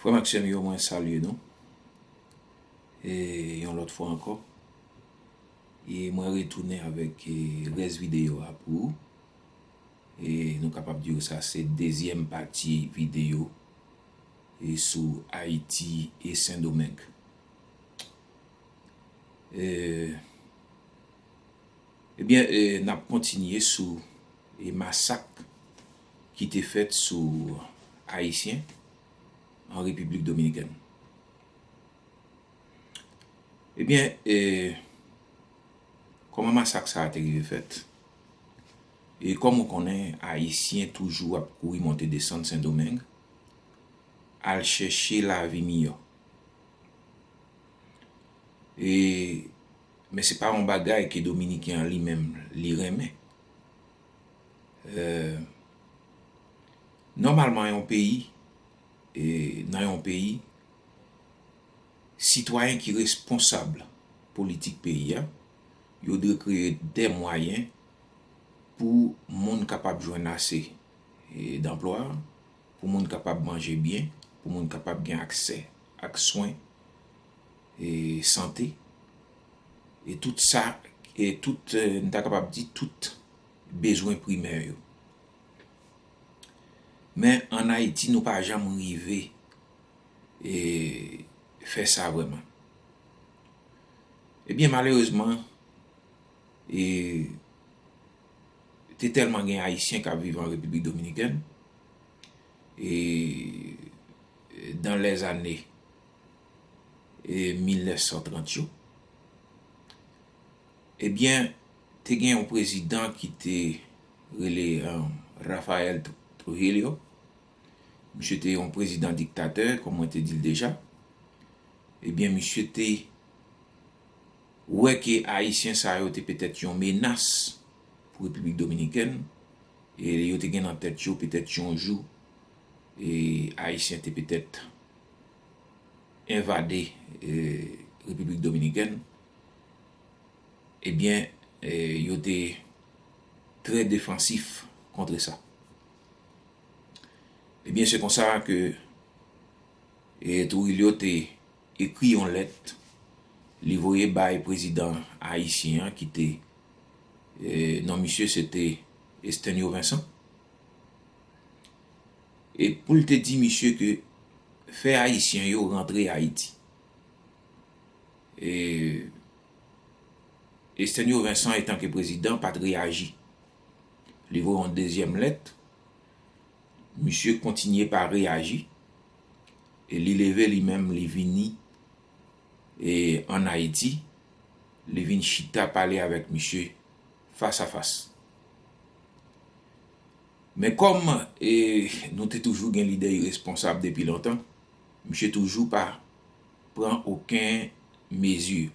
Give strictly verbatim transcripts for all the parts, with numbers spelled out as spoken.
Frè m ak sè m yo, mwen salye nou. E yon lòt fwa ankò, e mwen retounen avèk, e, rès videyo a pou ou. E nou kapab di w sa se dezyèm pati videyo, e sou Ayiti e Sendomeng. E, ebyen, e, n ap kontinye sou, e, masak ki te fèt sou Ayisyen an Repiblik Dominikèn. Ebyen, e, kòman masak sa a te rive fèt? E kòm ou konnen, Ayisyen toujou ap kouri monte desann Sendomeng, al chèche lavi miyò. E, men se pa yon bagay ke Dominiken an li menm li renmen. E, nòmalman, yon peyi, e, nan yon peyi, sitwayen ki responsab politik peyi a, yo dwe kreye de mwayen pou moun kapab jwenn ase, e, danplwa, pou moun kapab manje byen, pou moun kapab gen aksè ak swen, e, sante, e tout sa, e tout, e, n ta kapab di tout bezwen primè yo. Men ann Ayiti, nou pa janm rive, e, fè sa vrèman. Ebyen, malerezman, e, te tèlman gen Ayisyen k ap viv an Repiblik Dominikèn, e, dan lèzane, e, mil nèf san trant yo, ebyen, te gen yon prezidan ki te rele, e, Rafael Tru-, Trujillo. Misye te yon prezidan diktatè, kòm mwen te di l deja. Ebyen, misye te wè ke Ayisyen sa yo te petèt yon menas pou Repiblik Dominikèn, e yo te gen nan tèt yo petèt yon jou, e Ayisyen te petèt envade, e, Repiblik Dominikèn, ebyen, e, yo te trè defansif kont sa. Ebyen, se konsa ke, e, Trujillo te ekri yon lèt, li voye bay prezidan ayisyen an ki te, e, non misye se te Estenio Vincent. E pou l te di misye ke fè ayisyen yo rantre Ayiti. E Estenio Vincent, etanke prezidan, pa t reyaji. Li voye yon dezyèm lèt. Misye kontinye pa reyaji. E li leve li menm, li vini, e, ann Ayiti. Li vin chita pale avèk misye fas a fas. Men kòm, e, nou te toujou gen lidè iresponsab depi lontan, misye toujou pa pran okenn mezi.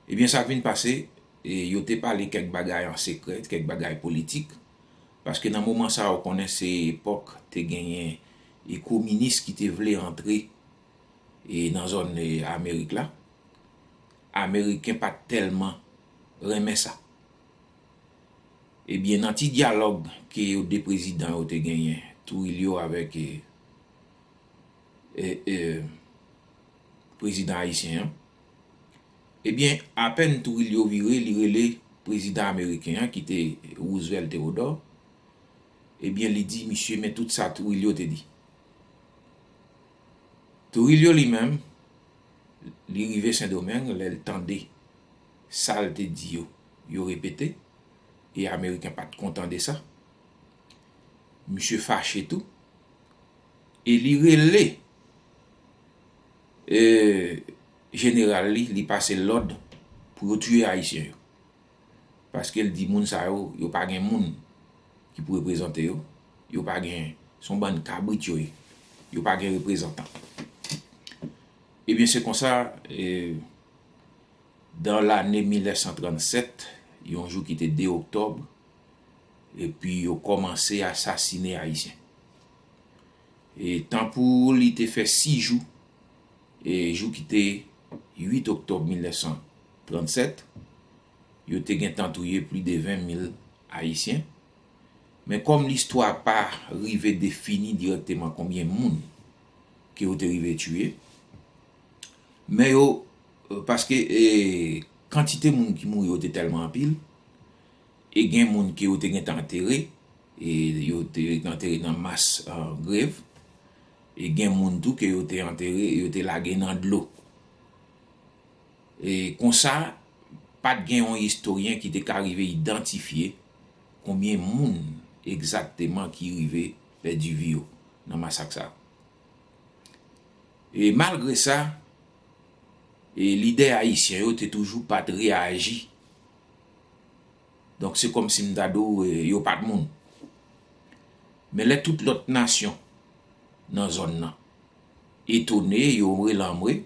Ebyen, sa k vin pase, e, yo te pale kèk bagay an sekrè, kèk bagay politik, paske nan moman sa a, ou konnen se epòk te genyen, e, kominis ki te vle antre, e, nan zòn, e, Amerik la. Ameriken pa t tèlman renmen sa. Ebyen, nan ti dyalòg ke yo de prezidan yo te genyen, Trujillo avèk, e, e, e, prezidan ayisyen an, ebyen, apèn Trujillo vire, li rele prezidan ameriken an, ki te Roosevelt Theodore, ebyen, li di misye, men tout sa Trujillo te di. Trujillo li menm, li rive Sendomeng, lè l tande sa l te di yo, yo repete, e Ameriken pa t kontan de sa. Misye fache tou, e li rele, e, jeneral li, li pase lòd pou yo tiye Ayisyen yo. Paske l di moun sa yo, yo pa gen moun ki pou reprezante yo, yo pa gen, se yon bann kabrit yo ye, yo pa gen reprezantan. Ebyen, se konsa, e, dan lane mil nèf san trannsèt, yon jou ki te de oktòb, epi yo kòmanse asasine Ayisyen. E tan pou li te fè sis jou, e jou ki te uit oktòb mil nèf san trannsèt, yo te gentan touye plis de ven mil Ayisyen. Men kòm listwa pa rive defini dirèkteman konbyen moun ke yo te rive tiye, men yo, paske e, kantite moun ki mouri yo te tèlman anpil, e gen moun ke yo te gentan antere, e yo te antere nan mas Grave, e gen moun tou ke yo te antere, yo te lage nan dlo. E konsa, pa t gen yon istoryen ki te ka rive idantifye konbyen moun egzakteman ki rive pèdi vi yo nan masak sa a. E malgre sa, e lidè ayisyen yo te toujou pa t reyaji. Donk, se kòmsi m ta di w, e, yo pa t moun. Men lè tout lòt nasyon nan zòn nan etone, yo rele anmwe,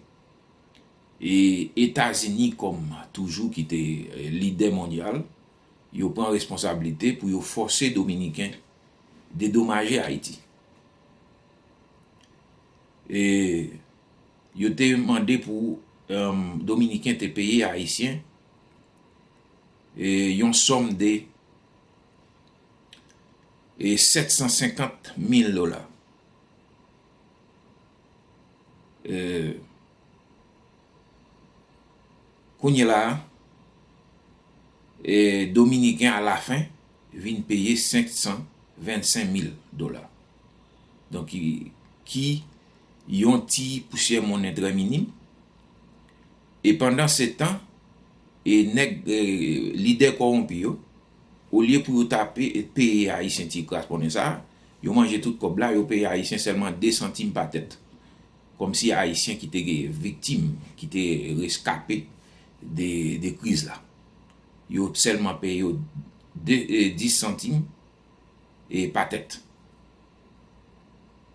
e Etazini kòm toujou ki te, e, lidè mondyal, yo pran responsablite pou yo fòse Dominiken dedomaje Ayiti. E yo te mande pou, e, Dominiken te peye Ayisyen, e, yon sòm de, e, sèt san senkant mil dola. E, kounye la a, e, Dominiken alafen vin peye senk san vennsenk mil dola. Donk, ki, ki yon ti pousyè monnen trè minim. E pandan se tan, e nèg, e, lidè kòwonpi yo, olye pou yo ta pe-, peye Ayisyen ti kras monnen sa a, yo manje tout kòb la, yo peye Ayisyen sèlman de santim pa tèt. Kòmsi Ayisyen ki te gen viktim, ki te reskape de, de kriz la, yo sèlman peye yo de, e, dis santim, e, pa tèt.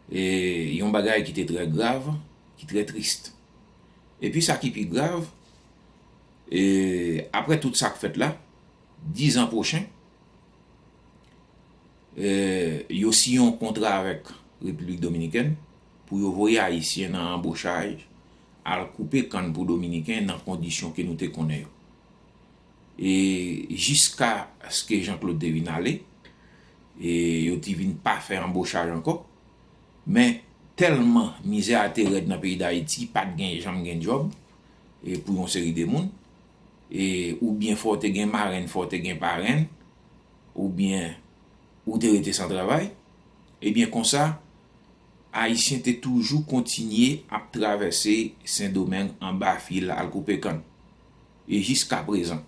E yon bagay ki te trè grav, ki trè tris. Epi sa ki pi grav, e, apre tout sa k fèt la, diz an pwochen, e, yo siyen yon kontra avèk Repiblik Dominikèn pou yo voye Ayisyen nan anbochaj al koupe kann pou Dominiken nan kondisyon ke nou te konnen yo. E jiskaske Jean Claude te vin ale, e yo te vin pa fè anbochaj ankò. Men tèlman mizè a te rèd nan peyi Dayiti, pa t gen, janm gen djòb, e pou yon seri de moun, e oubyen fò w te gen marenn, fò w te gen parenn, oubyen ou te rete san travay, ebyen konsa, Ayisyen te toujou kontinye ap travèse Sendomeng anba fil al koupe kann. E jiska prezan.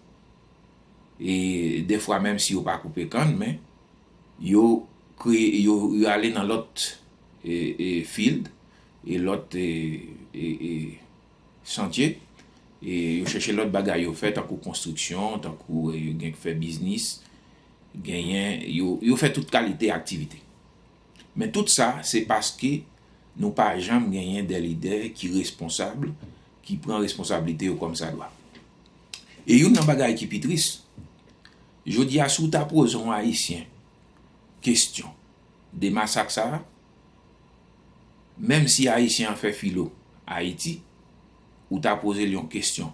E dèfwa menm si yo pa koupe kann, men yo kreye, yo, yo ale nan lòt, e, e, field, e lòt, e, e, e, chantye, e yo chèche lòt bagay yo fè, tankou konstriksyon, tankou, e, yo gen k fè biznis, genyen, yo, yo fè tout kalite aktivite. Men tout sa, se paske nou pa janm genyen de lidè ki responsab, ki pran responsablite yo kòmsadwa. E youn nan bagay ki pi tris, jodi a, si w ta poze yon Ayisyen kesyon de masak sa a, menm si Ayisyen an fè filo Ayiti, ou ta poze l yon kesyon.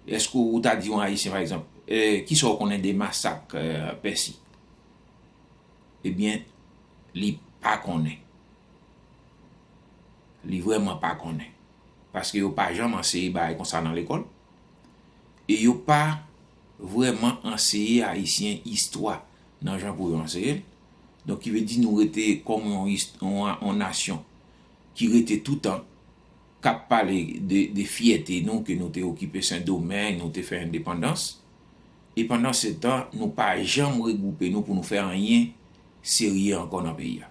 Èske ou ta di yon Ayisyen, pa egzanp, e, kisa w konnen de masak, e, Pèsi? Ebyen, li pa konnen. Li vrèman pa konnen. Paske yo pa janm anseye bagay konsa nan lekòl. E yo pa vrèman anseye Ayisyen istwa nan jan pou yo anseye l. Donk, ki vle di nou rete kòm yon ist-, yon, yon nasyon ki rete toutan, k ap pale de, de fyète nou, ke nou te okipe Sendomeng, nou te fè endepandans. E pandan se tan, nou pa janm regwoupe nou pou nou fè anyen serye ankò nan peyi a.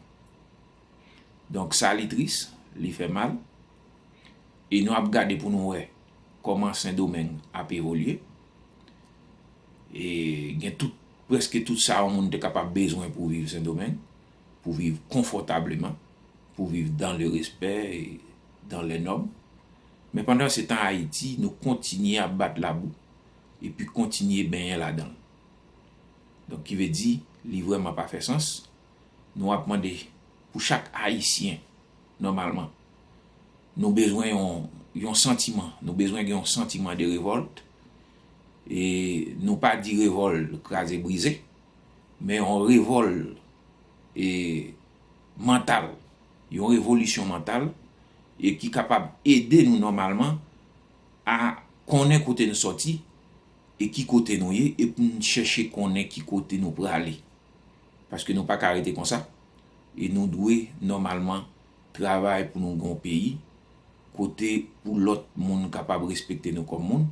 Donk, sa li tris, li fè mal. E nou ap gade pou nou wè kòman Sendomeng ap evolye. E gen tout, prèske tout sa yon moun te kapab bezwen pou viv Sendomeng, pou viv konfòtableman, pou viv dans le respect et dans les normes. Men pandan se tan Ayiti, nou kontinye ap bat labou, epi kontinye benyen ladan l. Donk, ki vle di, li vrèman pa fè sans. Nou ap mande pou chak Ayisyen, nòmalman, nou bezwen yon, yon santiman, nou bezwen gen yon santiman de revòlt. E nou pa di revòl kraze brize, men yon revòl e, mantal, yon revolisyon mantal, e ki kapab ede nou nòmalman a konnen kote n sòti e ki kote nou ye, e pou n chèche konnen ki kote nou prale. Paske nou pa ka rete konsa, e nou dwe nòmalman travay pou nou gen yon peyi kote pou lòt moun kapab respekte nou kòm moun.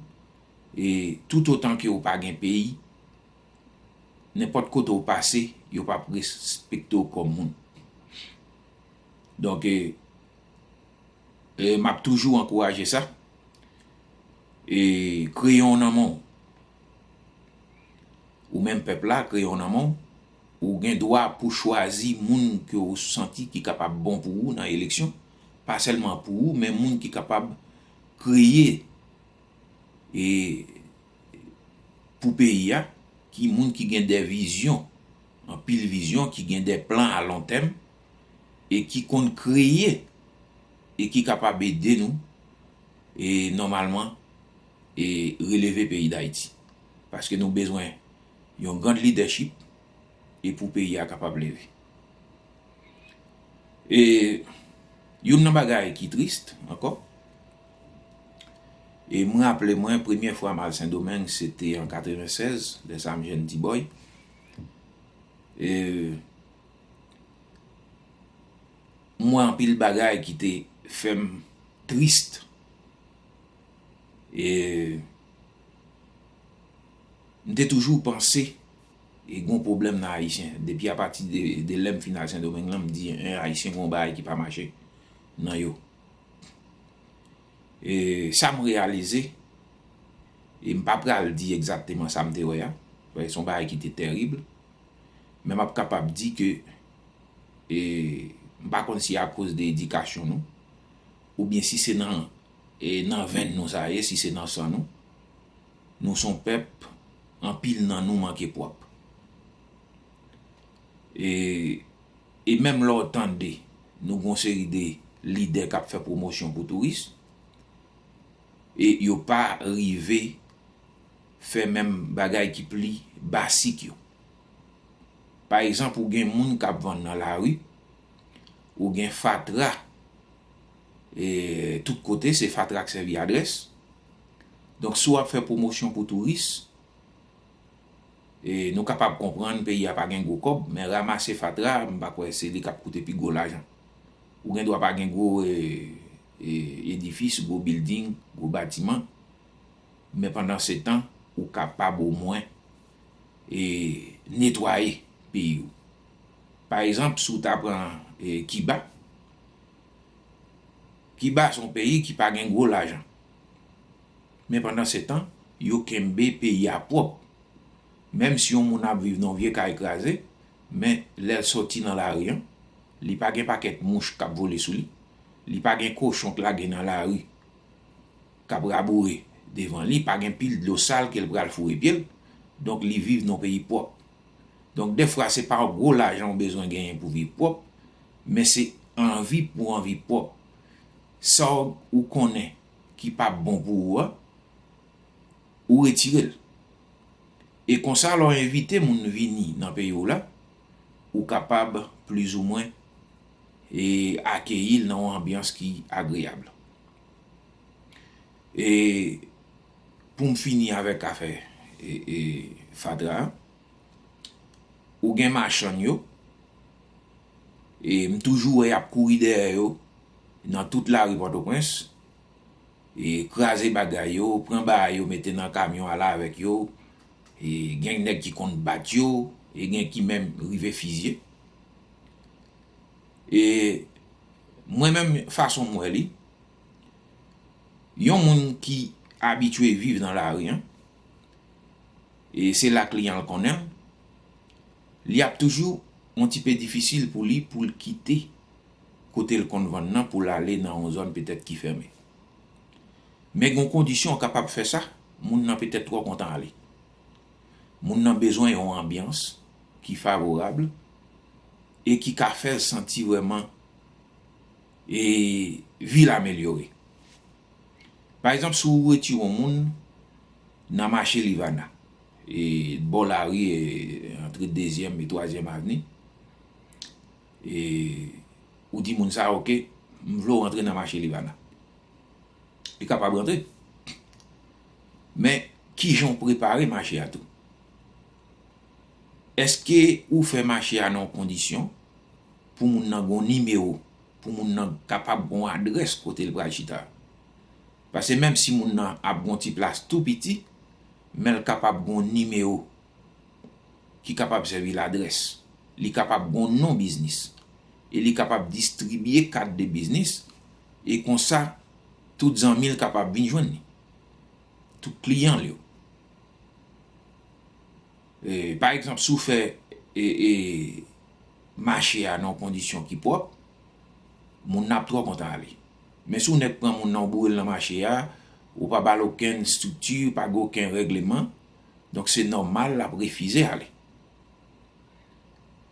E toutotan ke w pa gen peyi, nenpòt kote w pase, yo p ap respekte w kòm moun. Donk, e, e m ap toujou ankouraje sa. E kreyon nan men w. Ou menm pèp la, kreyon nan men w. Ou gen dwa pou chwazi moun ke w santi ki kapab bon pou ou nan eleksyon. Pa sèlman pou ou, men moun ki kapab kreye e pou peyi a, ki moun ki gen de vizyon, anpil vizyon, ki gen de plan a lon tèm, e ki konn kreye, e ki kapab ede nou, e nòmalman, e releve peyi Dayiti. Paske nou bezwen yon grand leadership, e pou peyi a kapab leve. E youn nan bagay ki tris ankò, e m raple mwen, premye fwa m al Sendomeng, se te an katreven sèz, lè sa m jèn ti bòy. E m wè anpil bagay ki te fè m tris. E m te toujou panse, e gen yon pwoblèm nan Ayisyen. Depi apati de, de lè m fin al Sendomeng lan, m di, en, Ayisyen gen yon bagay ki pa mache nan yo. E sa m reyalize, e m pa pral di egzakteman sa m te wè a, paske se yon bagay ki te terib, men m ap kapab di ke, e, m pa konn si akoz de edikasyon nou, oubyen si se nan, e, nan venn nou sa ye, si se nan san nou, nou se yon pèp, anpil nan nou manke pwòp. E, e menm lè w tande, nou gen yon seri de lidè k ap fè pwomosyon pou touris, e yo pa rive fè menm bagay ki pli basik yo. Pa egzanp, ou gen moun k ap vann nan lari, ou gen fatra, e tout kote, se fatra k sèvi adrès. Donk, si w ap fè pwomosyon pou touris, e nou kapab konprann peyi a pa gen gwo kòb, men ranmase fatra, m pa kwè se li k ap koute pi gwo lajan. Ou gen dwa pa gen gwo, e, e, edifis, gwo bilding, gwo batiman, men pandan se tan, ou kapab omwen, e, netwaye peyi w. Pa egzanp, si w ta pran, e, Kiba, Kiba se yon peyi ki pa gen gwo lajan. Men pandan se tan, yo kenbe peyi a pwòp. Menm si yon moun ap viv nan yon vye kay kraze, men lè l soti nan lari an, li pa gen pakèt mouch k ap vole sou li, li pa gen kochon k lage nan lari k ap raboure devan li, pa gen pil dlo sal ke l pral foure pye l, donk li viv nan yon peyi pwòp. Donk, dèfwa, se pa yon gwo lajan w bezwen genyen pou viv pwòp, men se anvi pou anvi pwòp. Sa w, ou konnen ki p ap bon pou ou a, ou retire l. E konsa, lè w envite moun vini nan peyi w la, ou kapab plizoumwen, e, akeyi l nan yon anbyans ki agreyab. E pou m fini avèk afè, e, e, fatra a, ou gen machann yo, e m toujou wè y ap kouri dèyè yo nan tout lari Pòtoprens, e kraze bagay yo, pran bagay yo, mete nan kamyon, ale avèk yo, e gen nèg ki konn bat yo, e gen ki menm rive fizye. E mwen menm, fason m wè li, yon moun ki abitye viv nan lari an, e se la kliyan l konnen l, li ap toujou yon ti pe difisil pou li pou l kite kote l konn vann nan pou l ale nan yon zòn petèt ki fèmen. Men gen yon kondisyon w kapab fè sa, moun nan petèt twò kontan ale. Moun nan bezwen yon anbyans ki favorab e ki ka fè l santi vrèman e vi l amelyore. Pa egzanp, si w retire yon moun nan mache Livana, e bò lari, e antre Dezyèm e Twazyèm Avni, E ou di moun sa, oke, m vle w rantre nan mache Livana. Li kapab rantre. Men, kijan w prepare mache a tou? Èske ou fè mache a nan yon kondisyon pou moun nan gen yon nimewo, pou moun nan kapab gen yon adrès kote l pral chita? Paske menm si moun nan ap gen yon ti plas tou piti, men l kapab gen yon nimewo ki kapab sèvi l adrès. Li kapab gen yon non biznis. E li kapab distribye kat de biznis. E konsa, tout zanmi l kapab vin jwenn li. Tout kliyan l yo. E, pa egzanp, si w fè e, e, mache a nan yon kondisyon ki pwòp, moun nan ap twò kontan ale. Men si w nèk pran moun nan, w boure l nan mache a, ou pa ba l okenn estrikti, pa gen okenn règleman, donk se nòmal l ap refize ale.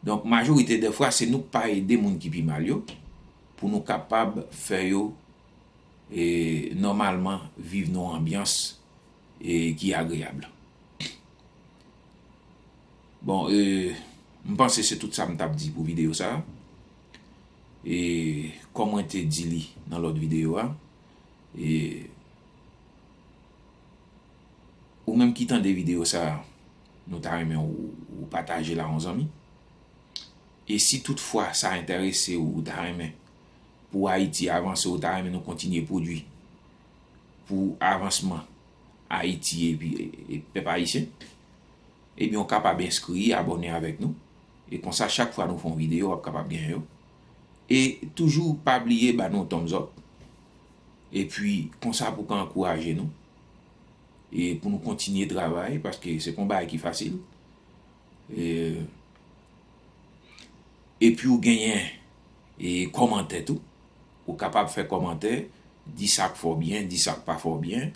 Donk, majorite dè fwa, se nou k pa ede moun ki pi mal yo, pou nou kapab fè yo, e, nòmalman viv nan yon anbyans, e, ki agreyab. Bon, e, m panse se tout sa m t ap di pou videyo sa a. E, kòm mwen te di li nan lòt videyo a, e, ou menm ki tande videyo sa a, nou ta renmen ou, ou pataje l a yon zanmi. E si toutfwa sa enterese w, ou ta renmen pou Ayiti avanse, ou ta renmen nou kontinye pwodui pou avansman Ayiti epi, e, e, pèp ayisyen, ebyen, ou kapab enskri, abòne avèk nou. E konsa, chak fwa nou fè yon videyo, w ap kapab genyen yo. E toujou pa bliye ba nou thumbs up. Epi, konsa pou ka ankouraje nou. E pou nou kontinye travay, paske se pa yon bagay ki fasil. E, epi ou genyen, e, kòmantè tou. Ou kapab fè kòmantè, di sa k fè w byen, di sa k pa fè w byen.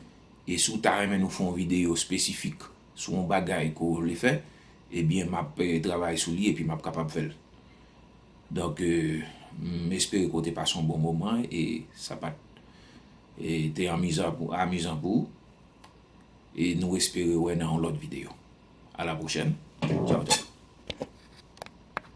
E si w ta renmen nou fè yon videyo espesifik sou yon bagay ke w vle fè, ebyen, m ap, e, travay sou li epi m ap kapab fè l. Donk, e, m espere ke w te pase yon bon moman e sa pa t, e, te anmizan pou, amizan pou ou. E nou espere wè nan yon lòt videyo. A la pwochèn. Tchaw, tchaw.